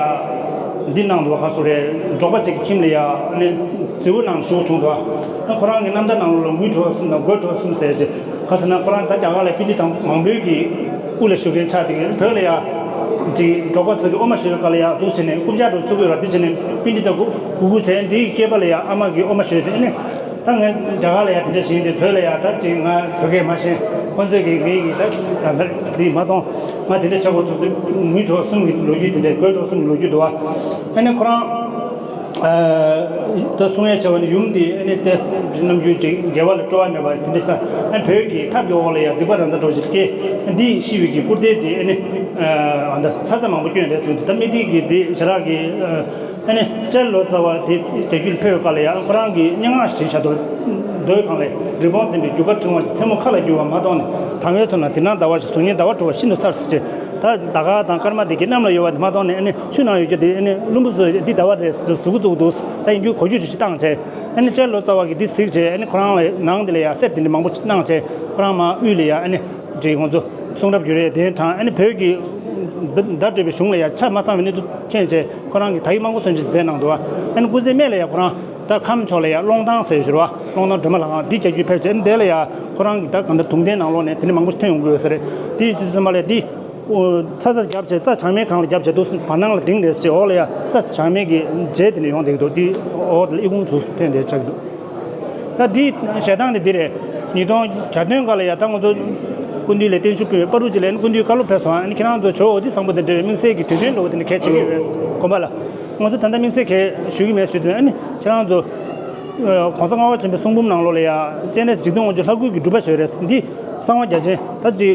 འདི་གནང་འདུག་བ། ག་སུ་རེད། འབྲོག་པ་ཅིག་གི་ཁྱིམ་ལ་ཡ་ཨ་ནི་རྫི་བོ་ནང་བཞུགས་བྱུང་འདུག་བ། ཨ་ཁོ་རང་གི་རྣམ་ཐར་ནང་ལོགས་ལ་མགུལ་གྲོགས་གསུམ་དང་རྒོད་གྲོགས་གསུམ་ཟེར་ཅིག་ག་ཟེར་ན་ཁོ་རང་ད་རྒྱ་གར་ལ་པཎྜི་ཏ་མང་པོའི་གི་དབུ་ལ་བཞུགས་མཁན་ཆགས་བསྡད་མཁན། བོད་ལ་ཡ་ཅིག་འབྲོག་པ་ཚོ་གི་དབུ་མ་ཞུ་བའི་སྐབས་ལ་ཡ་འདུག་བྱས་ནས་རྐུབ་བཀྱག་འདྲ་བཙུགས་ཡོད་ར། དེ་བྱས་ནས་པཎྜི་ཏ་དགུ་དགུ་བྱས། འདིའི་སྐེད་པ་ལ་ཡ་ཨ་མ་གི་དབུ་མ་ཞུས་ཏེ། ཨ་ནི་ད་ངས་རྒྱ་གར་ལ་ཡ་དེ་འདྲ་བཞེངས་ཏེ་བོད་ལ་ཡ་ད་ཅིག་ང་བོད་སྐད་མ་ཤེས། ཁོང་ཚོས་ཀྱི་ངའི་གི་ད་ད་ད་འདི་མ་གཏོང་། ང་དེ་འདྲ་བྱ་དགོས་ཐུག་དུས་མགུལ་གྲོགས་གསུམ་གྱི་ལོ་རྒྱུས་དེ་འདྲ། རྒོད་གྲོགས་གསུམ་གྱི་ལོ་རྒྱུས་འདུག་བ། ཨ་ནི་ཁོ་རང་ད་གསུང་ཡས་བྱས་པ་ནི་ཡུམ་འདི་ཨ་ནི་ཏེ་རྣམ་འགྱུར་ཅིག་དགེ་བ་ལ་སྤྲོ་བ་མེད་པ་དེ་འདྲ་ས། ཨ་ནི་བོད་ཀྱི་ཐབས་ཀྱི་འོག་ལ་ཡང་སྡིག་པ་རང་ཚ་འགྲོ་ཞིག་སྐྱེ། འདི་ཤི་བའི་གི་སྤུར་ལྡེ་འདི་ཨ་ནི་ཨ་ད་ཚ་ཚ་མང་པོ་སྐྱོན་རེད་ཟེར་འདུག་ད་སྨི་ཏི་གི་འདི་ཞེ་དྲག་གི་ཨ་ནི་སྤྲེལ་ལོ་ཙཱ་བ་དེ་རྒྱ་རྒྱུད་ཕེབས་པའི་སྐབས་ལ་ཡང་ཁོ་རང་གིས་སྙན་ངག་ཞིག་བྲིས་བཞག་འདུག་མདོའི་སྒང་ལས་རི་བོང་འཛིན་པའི་རྒྱུ་སྐར་ཕྲེང་བ་ཞིག་མཚན་མོ་མཁའ་ལ་རྒྱུ་བ་མ་མཐོང་ནས། དང་བའི་ཚོ་ན་དེ་ན་ཟླ་བ་ཞིག་གཟུགས་བརྙན་ཟླ་བ་དྲུག་པ་ཤིན་ཏུ་མཚར་ཟེར་བྱས། ད་ཟླ་སྐར་དང་སྐར་མ་དེ་གི་གནམ་ལ་ཡོད་པ་དེ་མ་མཐོང་ནས། ཨ་ནི་ཆུ་ནང་ཡོད་རྒྱུ་དེ་ཨ་ནི་བླུན་པོ་ཚོས་འདི་ཟླ་བ་རེད་ཟེར་ཟུག་གུ་བཙུགས་འདུག་ད་ཡིན་རྒྱུ་གོ་རྒྱུ་ཞིག་བཏང་བྱས། ཨ་ནི་སྤྲེལ་ལོ་ཙཱ་བ་གིས་འདི་གཟིགས་བྱས། ཨ་ནི་ཁོ་རང་ལ་ནང་དེ་ལ་ཡང་གསེར་དེ་འདྲ་མང་པོ་གནང་བྱས། ཁོ་རང་མར་དབུས་ལ་ཡང་ཨ་ནི་ཅིག་ང་ཚོ་གསུང་རབ་བརྒྱུད་རེས་དེ་དྲངས། ཨ་ནི་བོད་ཀྱི་བརྡ་བརྡ་སྤྲོད་པའི་གཞུང་ལ་ཡང་ཆ་མ་ཚང་བའི་གནས་ཚུལ་མཁྱེན་བྱས། ཁོ་རང་གིས་དག་ཡིག་མང་པོ་སོན་ཅིག་མཛད་གནང་འདུག་ཨ་ནི་སྐུ་ཚེ་སྨད་ལ་ཡང་ཁོ་རང་ད་ཁམས་ཕྱོགས་ལ་ཡང་ཀློང་ཐང་ཟེར་ཞུ་ར་བ། ཀློང་ཐང་སྒྲོལ་མ་ལྷ་ཁང་འདི་རྒྱ་རྒྱུད་ཕེབས་བྱས། ཨ་ནི་དེ་ལ་ཡང་ཁོ་རང་གིས་ད་གང་ལྟར་དུང་ལྡན་ནང་ལོགས་ནས་དེ་ནི་མང་པོ་ཐོན་ཡོང་གི་ཡོད་ས་རེད། དེ་ཡིན་དུས་ཙམ་པ་ལ་འདི་ཚ་ཚ་བརྒྱབ་བྱས། རྩྭ་བྱང་མའི་སྒང་ལ་བརྒྱབ་བྱས་འདུག་བར་སྣང་ལ་ལྡིང་རེད་ཟེར། འོག་ལ་ཡང་རྩྭ་བྱང་མའི་གི་རྗེས་དེ་ནས་ཡོང་བསྡད་ཀྱི་འདུག་དེ་འོག་དེ་ལ་ཨི་ཁུང་ཚུར་ཐོན་བསྡད་ཆགས་ཀྱི་འདུག་ད་འདི་ཞལ་ཐང་དེ་འདི་རེད། ཉིས་སྟོང་གྱ་བདུན་སྐབས་ལ་ཡ་ད་ང་ཚོ་སྐུ་མདུན་ལ་བརྟན་བཞུགས་ཕུལ་བའི་བར་དུ་ཅིག་ལ་ཨ་ནི་སྐུ་མདུན་བཀའ་སློབ་ཕེབས་སོང་། ཨ་ནི་ཁྱེད་རང་ཚོ་ཇོ་བོ་དྷི་བཟང་པོ་དང་འབྲེལ་བའི་དམིགས་བསལ་གྱི་དུས་སྟོན་འགྲོ་བ་དེ་འདྲ་གལ་ཆེན་པོ་ཡོད་པས་དགོངས་པ་ལ། ང་ཚོ་ད་ལྟ་དམིགས་བསལ་གལ་ཞུ་གི་མེད་ཞུ་དུས། ཨ་ནི་ཁྱེད་རང་ཚོ་༸གོང་ས་ལྔ་པ་ཆེན་པོའི་གསུང་འབུམ་ནང་ལོགས་ལ་ཡ་སྤྱན་རས་གཟིགས་འཇིག་རྟེན་དབང་ཕྱུག་ལྷ་སྐུ་གི་སྒྲུབ་པ་ཞིག་ཡོད་རེད། འདི་གསང་བ་རྒྱ་ཆེན་ད་ཅིག་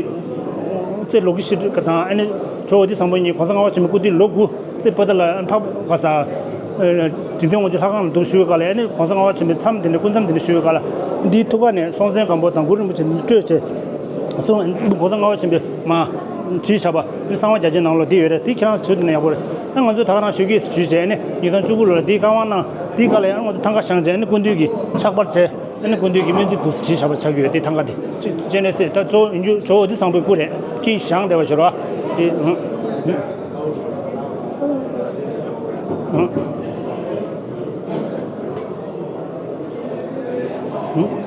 རྩེ་ལོ་ཀི་ཤི་ཀ་དང་། ཨ་ནི་ཇོ་བོ་དྷི་བཟང་པོ་གཉིས་༸གོང་ས་ལྔ་པ་ཆེན་པོའི་སྐུ་དུས་ལོ་དགུ་རྩེ་པོ་ཏཱ་ལ་འཕགས་པ་ག་ས་འཇིག་རྟེན་དབང་ཕྱུག་ལྷ་ཁང་ལ་འདུག་ཞུ་བའི་སྐབས་ལ། ཨ་ནི་༸གོང་ས་ལྔ་པ་ཆེན་པོའི་མཚམས་དེ་འདྲ་སྐུ་མཚམས་དེ་འདྲ་ཞུ་བའི་སྐབས་ལ་འདིའི་ཐུགས་ཀ་ནས་སྲོང་བཙན་སྒམ་པོ་དང་གུ་རུ་རིན་པོ་ཆེ་འདི་སྤྲོས་བྱས་གསུང་༸གོང་ས་ལྔ་པ་ཆེན་པོས་མ་བྲིས་བཞག་པ། ཨ་ནི་གསང་བ་རྒྱ་ཆེན་ནང་ལོགས་འདི་ཡོད་རེད། འདི་ཁྱེད་རང་ཚོས་ཞུ་ཐུབ་ན་ཡག་པོ་རེད། ཨ་ང་ཚོས་ད་ག་རང་ཞུ་གི་ཞུས་བྱས། ཨ་ནི་ཉིས་སྟོང་བཅུ་དགུ་ལོ་ལ་འདིའི་བཀའ་དབང་གནང་། འདིའི་སྐབས་ལ་ཡང་ང་ཚོ་ཐང་ཀ་བཞེངས་བྱས། ཨ་ནི་སྐུ་མདུན་གྱི་ཕྱག་པར་བྱས། ཨ་ནི་སྐུ་མདུན་གྱི་སྨོན་ཚིག་འདུག་སེ་བྲིས་བཞག་པ་ཆགས་ཀྱི་ཡོད། དེ་ཐང་ཀ་དེ་ཅི་ཅི་ནས་ཟེར། ད་གཙོ་བོ་ཡིན་རྒྱུ་ཇོ་བོ་དྷི་བཟང་པོའི་སྐུ་རེད། ཀྱི་བཞེངས་བསྡད་པ་ཞིག་རེད་བ། དེ་ཧུམ་ཧུམ་ཧུམ།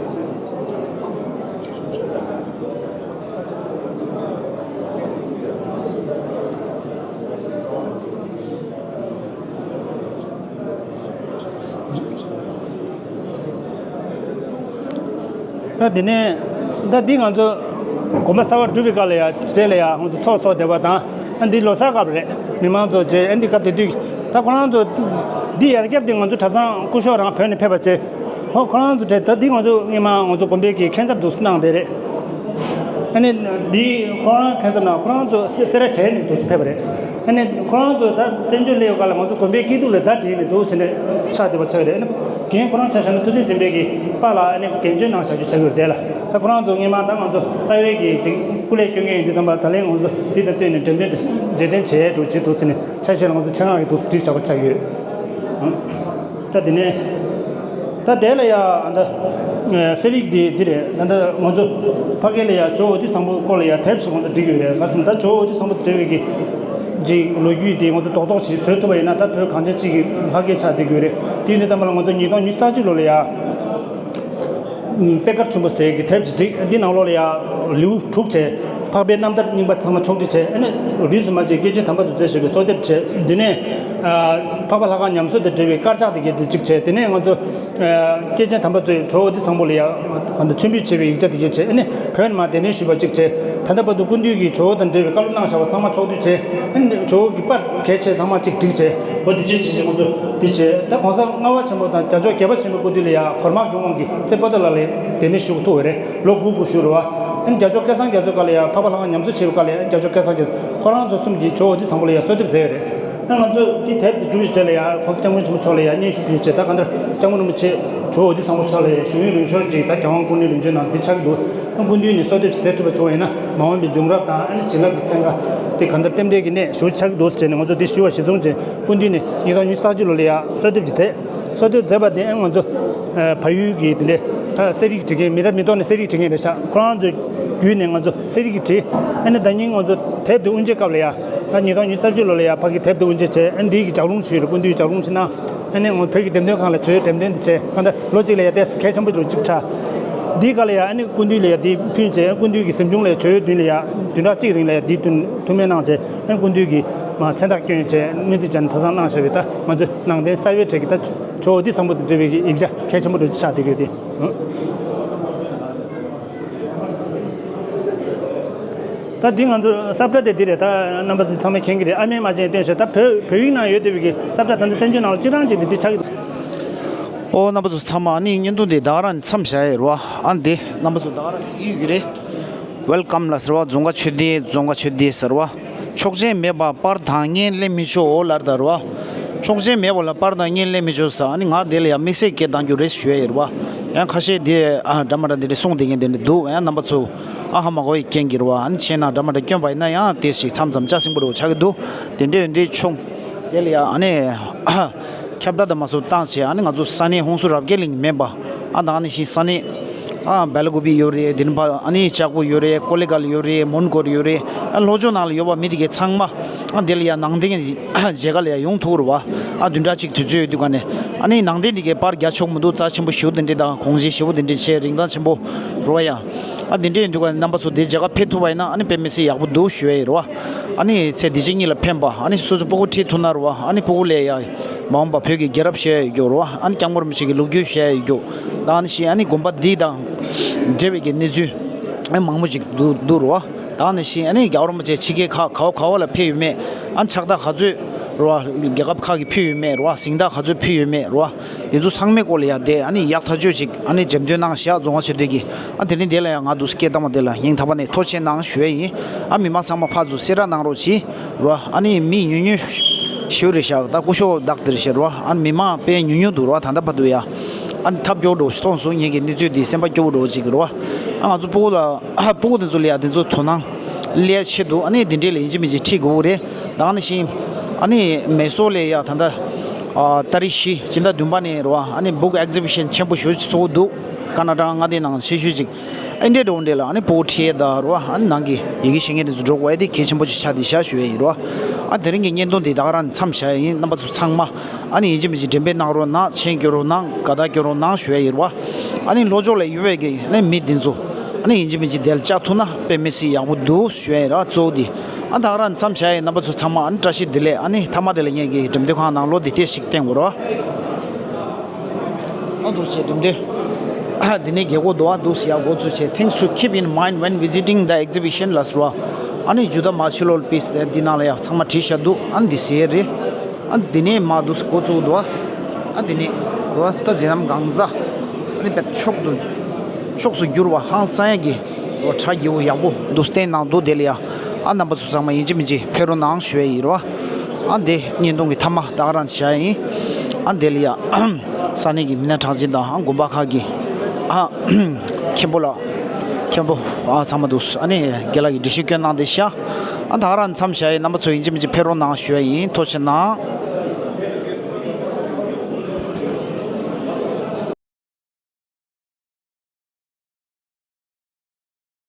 ད་དེ་ནས་ད་འདི་ང་ཚོ་དགོན་པ་གསར་པ་སྒྲུབ་པའི་སྐབས་ལ་ཡ་རྗེས་ལ་ཡ་ང་ཚོ་ཚོགས་གསོག་བསྡད་པ་དང་། ཨ་འདི་ལོ་གསར་སྐབས་རེད། མི་མང་ཚོ་རྗེས། ཨ་འདི་སྐབས་དེ་དུས་ད་ཁོ་རང་ཚོ་འདི་ཡར་རྒྱབ་དེ་ང་ཚོ་གྲྭ་ཚང་སྐུ་ཞབས་རང་བོད་ནས་ཕེབས་པ་བྱས། ཧོ་ཁོ་རང་ཚོ་རྗེས་ད་འདི་ང་ཚོ་སྔོན་མ་ང་ཚོ་དགོན་པའི་གི་ཁྱད་མཚར་འདུག་སེ་གནང་བསྡད་རེད། ཨ་ནི་འདི་ཁོ་རང་ཁ་སང་ན་ཁོ་རང་ཚོ་སེ་སེ་ར་བྱས་ནས་འདུག་ཕེབས་པ་རེད། ཨ་ནི་ཁོ་རང་ཚོ་ད་བཙན་བྱོལ་སླེབས་ཡོད་ག་ལ་ང་ཚོ་དགོན་པའི་སྐྱིད་སྡུག་ལ་བརྡ་བསྒྲིགས་ནས་འདུག་བྱས་ནས་ཆགས་བསྡད་པ་ཆགས་ཡོད་རེད། ཨ་ནི་རྒན་ཁོ་རང་ཆ་བཞག་ན་ཐུབ་བསྟན་སྦྱིན་པའི་གི་པཱ་ལགས་ཨ་ནི་འགན་བཅོལ་གནང་བཞག་རྒྱུ་ཆགས་ཡོད་རེད་ལ། ད་ཁོ་རང་ཚོ་སྔོན་མ་ད་ང་ཚོ་རྩ་བའི་གི་ཅིག་སྐུ་ལས་སྐྱོན་མཁན་ཡིན་དུས་ཙམ་པ་ད་ལན་ང་ཚོ་འདི་དང་བསྟུན་ནས་འགྲེམས་སྟོན་དེ་རྗེས་དྲན་བྱས་འགྲོ་བྱེད་འདུག་ཟེར་ནས་ཆ་ཤས་ལ་ང་ཚོ་ཆེད་མངགས་ཀྱི་འདུག་ཟེར་བྲིས་བཞག་པ་ཆགས་ཡོད། ད་དེ་ནས་ད་དེ་ལ་ཡ་ཨ་ད་གསེར་ཡིག་འདི་འདི་རེད། ད་ད་ང་ཚོ་ཕ་གི་ལ་ཡ་ཇོ་བོ་དྷི་སམ་བྷོ་སྐོར་ལ་ཡ་དེབ་ཞིག་ང་ཚོ་བྲིས་ཡོད་རེད། ག་ཟེར་ན་ད་ཇོ་བོ་དྷི་སམ་བྷོ་དང་འབྲེལ་བའི་གི་ཅིག་ལོ་རྒྱུས་དེ་ང་ཚོ་རྡོག་རྡོག་ཞིག་བཟོ་ཐུབ་པ་ཡིན་ན་ད་བོད་གངས་ཅན་སྤྱི་གི་ལྷ་སྐལ་ཆགས་བསྡད་ཀྱི་ཡོད་རེད། དེ་ཡིན་དུས་ཙམ་པ་ལ་ང་ཚོ་ཉིས་སྟོང་ཉི་ཤུ་རྩ་གཅིག་ལོ་ལ་ཡ་པད་དཀར་ཆེན་པོ་ཟེར་གྱི་དེབ་ཅིག་བསྒྲིགས། འདི་ནང་ལོགས་ལ་ཡང་ལེའུ་དྲུག་བྱས། འཕགས་པའི་རྣམ་ཐར་རྙིང་པ་ཚང་མ་ཕྱོགས་སྒྲིག་བྱས། ཨ་ནི་རིས་སུ་མ་ཆད་སྐྱེས་ཆེན་དམ་པ་ཚོས་མཛད་བཞག་པའི་གསོལ་འདེབས་བྱས། འདི་ནས་ཨ་འཕགས་པ་ལྷ་ཁང་ཉམས་གསོ་དང་འབྲེལ་བའི་དཀར་ཆག་དེ་གའི་དེ་གཅིག་བྱས། དེ་ནས་ང་ཚོ་ཨ་སྐྱེས་ཆེན་དམ་པ་ཚོས་ཇོ་བོ་དྷི་སམ་བྷོ་ལ་ཡང་གང་ལྟར་མཆོད་འབུལ་བྱས་པའི་ཡིག་ཆ་དེ་གའི་བྱས། ཨ་ནི་བོད་ནས་མར་སྡེ་སྣོད་ཞུས་པ་གཅིག་བྱས། ད་ལྟ་བར་དུ་སྐུ་མདུན་གྱིས་ཇོ་བོ་དང་འབྲེལ་བའི་བཀའ་སློབ་གནང་བཞག་པ་ཚང་མ་ཕྱོགས་བསྡུས་བྱས། ཨ་ནི་ཇོ་བོ་གི་པར་གལ་ཆེ་ཚང་མ་གཅིག་བསྒྲིགས་བྱས། འོ་དེ་བྱས་བྱས་བྱས་ང་ཚོ་འདི་བྱས། ད་གོང་ས་ལྔ་པ་ཆེན་པོ་དང་རྒྱལ་མཆོག་བརྒྱད་པ་ཆེན་པོའི་སྐུ་དུས་ལ་ཡང་གོར་དམག་སྐྱོང་དབང་གིས་རྩེ་པོ་ཏ་ལ་ལ་སྡེ་སྣོད་ཞུ་ཐུབ་པ་རེད། ལོ་དགུ་དགུ་བཞུགས་རེད་བ། ཨ་ནི་རྒྱལ་མཆོག་སྐལ་བཟང་རྒྱ་མཚོ་སྐབས་ལ་ཡང་འཕགས་པ་ལྷ་ཁང་ཉམས་གསོ་བྱེད་པའི་སྐབས་ལ་ཡང་རྒྱལ་མཆོག་སྐལ་བཟང་རྒྱ་མཚོ་ཁོ་རང་ཚོ་གསུམ་གྱིས་ཇོ་བོ་དྷི་སམ་བྷོ་ལ་ཡང་གསོལ་འདེབས་མཛད་ཡོད་རེད། ཨ་ང་ཚོ་འདི་དེབ་འདི་སྒྲུབ་ཡོད་ཆེད་ལ་ཡང་གོང་ས་སྐྱབས་མགོན་ཆེན་པོ་མཆོག་ལ་ཡང་སྙན་ཞུ་ཕུལ་ཆེད། ད་གང་ལྟར་སྐྱབས་མགོན་རིན་པོ་ཆེ་ཇོ་བོ་དྷི་སམ་བྷོ་ལ་ཡང་བཞུགས་ཡུན་རིང་ཤོས་ཅིག་ད་རྒྱལ་དབང་སྐུ་ཕྲེང་རིམ་བྱོན་གནང་འདི་ཆགས་ཀྱི་འདུག་ཨ་སྐུ་མདུན་ནས་གསོལ་འདེབས་ཅིག་མཛད་ཐུབ་པ་བྱུང་བ་ཡིན་ན་མ་འོངས་པའི་འབྱུང་རབས་དང་ཨ་ནི་བྱིན་རླབས་ཀྱི་ཚན་ཁ་དེ་གང་ལྟར་རྟེན་འབྲེལ་གྱི་གནས་ཞུ་ཆགས་ཀྱི་འདུག་ཟེར་ནས་ང་ཚོ་འདི་ཞུ་བ་གཞི་བཟུང་བྱས། སྐུ་མདུན་ནས་ཉིས་སྟོང་ཉི་ཤུ་རྩ་གཅིག་ལོ་ལ་ཡང་གསོལ་འདེབས་ཅིག་མཛད། གསོལ་འདེབས་མཛད་པ་དེ་ཨ་ང་ཚོ་ཨ་བལ་ཡུལ་གྱི་དེ་འདྲའི་ད་གསེར་ཡིག་འབྲི་མཁན་མི་རབས་མི་ཐོག་ནས་གསེར་ཡིག་འབྲི་མཁན་རེད་ཤག་ཁོ་རང་ཚོ་བརྒྱུད་ནས་ང་ཚོ་གསེར་ཡིག་བྲིས། ཨ་ནི་ཟླ་ཉིན་ང་ཚོ་དེབ་དེ་དབུ་འབྱེད་སྐབས་ལ་ཡ་ད་ཉིས་སྟོང་ཉི་ཤུ་རྩ་གཅིག་ལོ་ལ་ཡ་ཕ་གི་དེབ་དེ་དབུ་འབྱེད་བྱས། ཨ་ནི་འདི་གི་ལྗགས་ལུང་ཞུས་རེད། སྐུ་མདུན་ལྗགས་ལུང་ཞུས་ན། ཨ་ནི་ང་བོད་ཀྱི་འགྲེམས་སྟོན་ཁང་ལ་ཇོ་བོའི་འགྲེམས་སྟོན་དེ་བྱས། གང་ལྟར་ལོ་གཅིག་ལ་ཡ་དེ་གལ་ཆེན་པོ་ཅིག་ཆགས། འདིའི་སྐབས་ལ་ཡ་ཨ་ནི་སྐུ་མདུན་ལ་ཡ་དེ་ཕུལ་བྱས། སྐུ་མདུན་གྱི་གཟིམ་ཆུང་ལ་ཡ་ཇོ་བོའི་མདུན་ལ་ཡ་བདུན་ཕྲག་གཅིག་རིང་ལ་ཡ་འདི་བསྟུན་ཐུགས་སྨོན་གནང་བྱས། ཨ་ནི་སྐུ་མདུན་གྱིས་མ་མཚན་རྟགས་བསྐྱོན་བྱས་སྨོན་ཚིག་བྱས་ནས་གྲྭ་ཚང་གནང་བཞག་པའི་ད་ང་ཚོས་ནང་རྟེན་གསར་བའི་གྲས་ཀྱི་ད་ཇོ་བོ་དྷི་སམ་བྷོ་དང་འབྲེལ་བའི་ཡིག་ཆ་གལ་ཆེན་པོ་འདྲ་ཅིག་ཆགས་བསྡད་ཡོད་དེ། ད་འདི་ང་ཚོ་ས་བཀྲ་དེ་འདི་རེད། ད་རྣམ་པ་ཚོ་ཚང་མས་མཁྱེན་གྱི་རེད། ཨ་མའི་མ་ཅན་སྟོན་ཞེས། ད་བོད་བོད་ཡིག་ནང་ཡོད་བསྡད་པའི་གི་ས་བཀྲ་ད་ལྟ་བཙན་བྱོལ་ནང་ལ་སྤྱིར་བཏང་ཅིག་འདི་འདི་ཆགས་ཀྱི་འདུག་ཨོ་རྣམ་པ་ཚོ་ཚང་མ། ཨ་ནི་བརྙན་ཐུང་འདི་ད་ག་རང་མཚམས་བཞག་ཡོད་རེད་བ། ཨ་འདི་རྣམ་པ་ཚོ་ད་ག་རང་གཟིགས་ཀྱི་ཡོད་ཀྱི་རེད། ཝེལ་ཀམ་ལ་ཟེར་བ། རྫོང་དཀར་ཆོས་སྡེ། རྫོང་དཀར་ཆོས་སྡེ་ཟེར་བ། ཆོག་མཆན་མེད་པར་པར་དང་བརྙན་ལེན་མི་ཆོག་ལབ་ད་རེད་བ། ཆོག་མཆན་མེད་པ་ལ་པར་དང་བརྙན་ལེན་མི་ཆོག་ཟེར། ཨ་ནི་ང་དེ་ལ་ཡང་དམིགས་བསལ་སྐད་བཏང་རྒྱུ་རེད་ཞུ་ཡ་ཡིན་རེད་བ། ཡང་ཁ་ཤས་དེ་ཨ་འདྲ་མ་འདྲ་དེ་འདྲ་གསུངས་བསྡད་མཁན་དེ་འདྲ་འདུག་ཡང་རྣམ་པ་ཚོ་ཨ་ཧ་མ་གོ་བའི་རྐྱེན་གྱིས་རེད་བ། ཨ་ནི་མཆན་ནང་འདྲ་མ་འདྲ་བསྐྱོན་པ་ཡིན་ན་ཡང་དེ་ཞིག་མཚམས་མཚམས་ལྕགས་སྲིན་པོ་འདྲ་བོ་ཆགས་ཀྱི་འདུག་དེ་འདྲ་ཡོད་དུས་ཆོག་དེ་ལ་ཡང་ཨ་ནི་ཁྱབ་བསྒྲགས་དང་མ་སོགས་བཏང་བྱས། ཨ་ནི་ང་ཚོ་ས་གནས་ཧུན་སུར་རབ་རྒྱས་གླིང་མིན་པ། ཨ་ད་ནི་ཤིང་ས་གནས་ཨ་སྦེ་ལ་ཀུ་པི་ཡོད་རེད། དེ་ནི་ཕ་ཨ་ནི་ལྕགས་པོ་ཡོད་རེད། ཀོ་ལི་གྷལ་ཡོད་རེད། མོན་གྷོ་ཡོད་རེད། ཨ་ལྷོ་ཕྱོགས་ནང་ལ་ཡོད་པ་མི་དེ་གའི་ཚང་མ་ཨ་དེ་ལ་ཡ་ནང་རྟེན་མཇལ་ཁ་ལ་ཡ་ཡོང་ཐུབ་རེད་བ། ཨ་བདུན་ཕྲག་གཅིག་དུས་ཚོད་ཡོད་དུས་ག་ནས། ཨ་ནི་ནང་རྟེན་དེ་གའི་པར་རྒྱག་ཆོག་མི་འདུག་རྩ་ཆེན་པོ་ཞེ་པོ་དེ་འདྲས་དང་གོང་བཞིན་ཞེ་པོ་དེ་འདྲས་བྱས། རིན་ཐང་ཆེན་པོ་རེད་བ་ཡ། ཨ་དེ་འདྲས་ཡིན་དུས་ག་ནས་རྣམ་པ་ཚོ་དེ་མཇལ་ཁ་ཕེབས་ཐུབ་པ་ཡིན་ན་ཨ་ནི་དཔེ་མི་སྲིད་ཡག་པོ་འདུག་ཞུ་ཡ་ཡིན་རེད་བ། ཨ་ནི་ཚེ་འདི་ཕྱི་གཉིས་ལ་ཕན་པ། ཨ་ནི་སོ་སོ་སྤུ་གུ་ཁྲིད་ཐུབ་ན་རེད་བ། ཨ་ནི་སྤུ་གུ་ལ་ཡ་མ་འོངས་པ་བོད་ཀྱི་རྒྱལ་རབས་བཤད་ཡ་ཡོད་རྒྱུ་རེད་བ། ཨ་ནི་སྐྱབས་མགོན་རིན་པོ་ཆེ་གི་ལོ་རྒྱུས་བཤད་ཡ་ཡོད་རྒྱུ། ད་ཨ་ནི་ཤི་ཨ་ནི་དགོན་པ་འདི་དང་འབྲེལ་བའི་གི་གནས་ཚུལ་ཨ་མང་པོ་ཅིག་འདུག་འདུག་རེད་བ། ད་ཨ་ནི་ཤི་ཨ་ནི་རྒྱལ་བ་རིན་པོ་ཆེ་ཕྱི་རྒྱལ་ཁག་ག་བ་ག་བ་ལ་ཕེབས་ཡོད་མེད། ཨ་ནི་ཕྱག་རྟགས་ག་ཚོད་རེད་བ། རྒྱལ་ཁབ་ཁག་གི་ཕུལ་ཡོད་མེད་རེད་བ། གཟེངས་རྟགས་ག་ཚོད་ཕུལ་ཡོད་མེད་རེད་བ། དེ་ཚོ་ཚང་མའི་སྐོར་ལ་ཡ་དེ་ཨ་ནི་ཡག་ཐག་ཆོད་ཅིག་ཨ་ནི་འགྲེམས་སྟོན་གནང་ཤག་རྫོང་དཀར་ཆོས་སྡེ་གིས། ཨ་དེ་རིང་དེ་ལ་ཡང་ང་འདུག་སྐད་བཏང་བ་དེ་ལ་སྙིང་ཐག་པ་ནས་ཐུགས་རྗེ་ཆེ་གནང་ཞུ་ཡ་ཡིན། ཨ་མི་མང་ཚང་མ་ཕར་ཚུར་གསལ་བསྒྲགས་གནང་རོགས་གྱིས་རོ། ཨ་ནི་མི་ཉུང་ཉུང་ཞུ་རེད་ཤག་ད་སྐུ་ཞབས་བདག་དེ་རེད་ཤག་རོ། ཨ་མི་མང་དཔེ་ཉུང་ཉུང་འདུག་རོ། ད་ལྟ་བར་དུ་ཡ། ཨ་ཐབས་སྐྱོ་འགྲོ་ཞིག་མཐོང་སོང་། ངེད་ཀྱི་གནས་ཚུལ་འདི་སེམས་པ་སྐྱོ་བོ་འགྲོ་ཅིག་རོ། ཨ་ང་ཚོ་སྤུ་གུ་ལ་སྤུ་གུ་དེ་ཚོ་ལ་ཡ་དེ་ཚོ་དོ་སྣང་སླེབས་ཆེད་དུ་ཨ་ནི་དེ་འདྲས་ལ་ཡིན་གཅིག་མིན་གཅིག་ཁྲིད་དགོས་རེད། ད་ནི་བཞིན་ཨ་ནི་མེ་སོ་ལ་ཡ་ད་ལྟ་ཨ་ཏ་རིག་བཞི་སྤྱི་ཟླ་བདུན་པ་ནས་རོ། ཨ་ནི་བུག་ཨེག་ཛི་བི་ཤན་ཆེན་པོ་ཞེ་པོ་ཅིག་ཚོགས་འདུག་ཀར་ན་ཊ་ཀ་མངའ་སྡེ་ནང་ཆེ་ཤོས་ཅིག་ཨེ་འདྲས་འགྲོ་འདྲས་ལ་ཨ་ནི་སྤུ་གུ་ཁྲིད་ཡས་ད་རོ། ཨ་ནི་ནང་གི་ཡི་གེ་ཤེས་མཁན་དེ་ཚོ་འགྲོ་དགོས་ཡས་དེ་གལ་ཆེན་པོ་ཅིག་ཆགས་བསྡད་ཤག་ཞུ་ཡས་ཡིན་རོ། ཨ་དེ་རིང་གི་བརྙན་ཐུང་འདི་ད་ག་རང་མཚམས་བཞག་ཡས་ཡིན། རྣམ་པ་ཚོ་ཚང་མ་ཨ་ནི་ཡིན་གཅིག་མིན་གཅིག་འགྲེམས་སྤེལ་གནང་རོགས་གནང་། མཆན་སྐྱོན་རོགས་གནང་། དགའ་རྟགས་སྐྱོན་རོགས་གནང་ཞུ་ཡས་ཡིན་རོ། ཨ་ནི་ལྷོ་ཕྱོགས་ལ་ཡོད་པའི་གི་ཨ་ནི་མི་འདི་ཚོ་ཨ་ནི་ཡིན་གཅིག་མིན་གཅིག་དེ་ལ་བཅར་ཐུབ་ན་དཔེ་མི་སྲིད་ཡག་པོ་འདུག་ཞུ་ཡས་ཡིན་རོ། གཙོ་བོ་འདི་ཨ་ད་ག་རང་མཚམས་བཞག་ཡས་ཡིན། རྣམ་པ་ཚོ་ཚང་མ་ཨ་ནི་བཀྲ་ཤིས་བདེ་ལེགས། ཨ་ནི་མཐའ་མ་དེ་ལ་ངེད་ཀྱི་འགྲེམས་སྟོན་ཁང་ནང་ལོགས་འདི་ལྟས་ཤིག་བསྟན་དགོས་རོ། ཨ་འདུག་བྱས་འགྲེམས་སྟོན། ཨ་འདི་ནས་རྒྱལ་སྒོ་འདུག་ཨ་འདུག་ཟེར་ཡ་འགོ་ཚུགས་བྱས། Things to keep in mind when visiting the exhibition ལ་ཟེར་བ། ཨ་ནི་Judah Marcello piece དེ་འདི་ནང་ལ་ཡ་ཚང་མ་བྲིས་བཞག་འདུག་ཨ་ནི་འདི་ཟེར་རེད། ཨ་འདི་ནས་མར་འདུག་འགོ་བཙུགས་འདུག་ཨ་འདི་ནས་རོ། ད་མཛད་རྣམ་གང་ཟག་ཨ་ནི་དཔེ་མཆོག་ཏུ་མཆོག་ཏུ་གྱུར་བ་ཧང་སང་ཡ་གི་ གྲ་རྒྱས་པོ་ཡག་པོ་འདུག་བསྟན་གནང་འདུག་དེ་ལ་ཡ། ཨ་རྣམ་པ་ཚོ་ཚང་མ་ཡིན་གཅིག་མིན་གཅིག་ཕེབས་རོགས་གནང་ཞུ་ཡ་ཡིན་རོ། ཨ་འདི་བརྙན་ཐུང་གི་མཐའ་མ་ད་ག་རང་བྱ་ཡ་ཡིན། ཨ་འདི་ལ་ཡ། ས་གནས་ཀྱི་མི་སྣ་གྲགས་ཅན་དང་ཨ་དགོན་པ་ཁག་གི་ཨ་མཁན་པོ་ལགས། མཁན་པོ་ཨ་ཚང་མ་འདུག་ཨ་ནི་རྒན་ལགས་ཀྱིས་འགྲེལ་བཤད་བསྐྱོན་གནང་བསྡད་ཤག་ཨ་ད་ག་རང་མཚམས་བཞག་ཡ་ཡིན། རྣམ་པ་ཚོ་ཡིན་གཅིག་མིན་གཅིག་ཕེབས་རོགས་གནང་ཞུ་ཡ་ཡིན། ཐུགས་རྗེ་གནང་།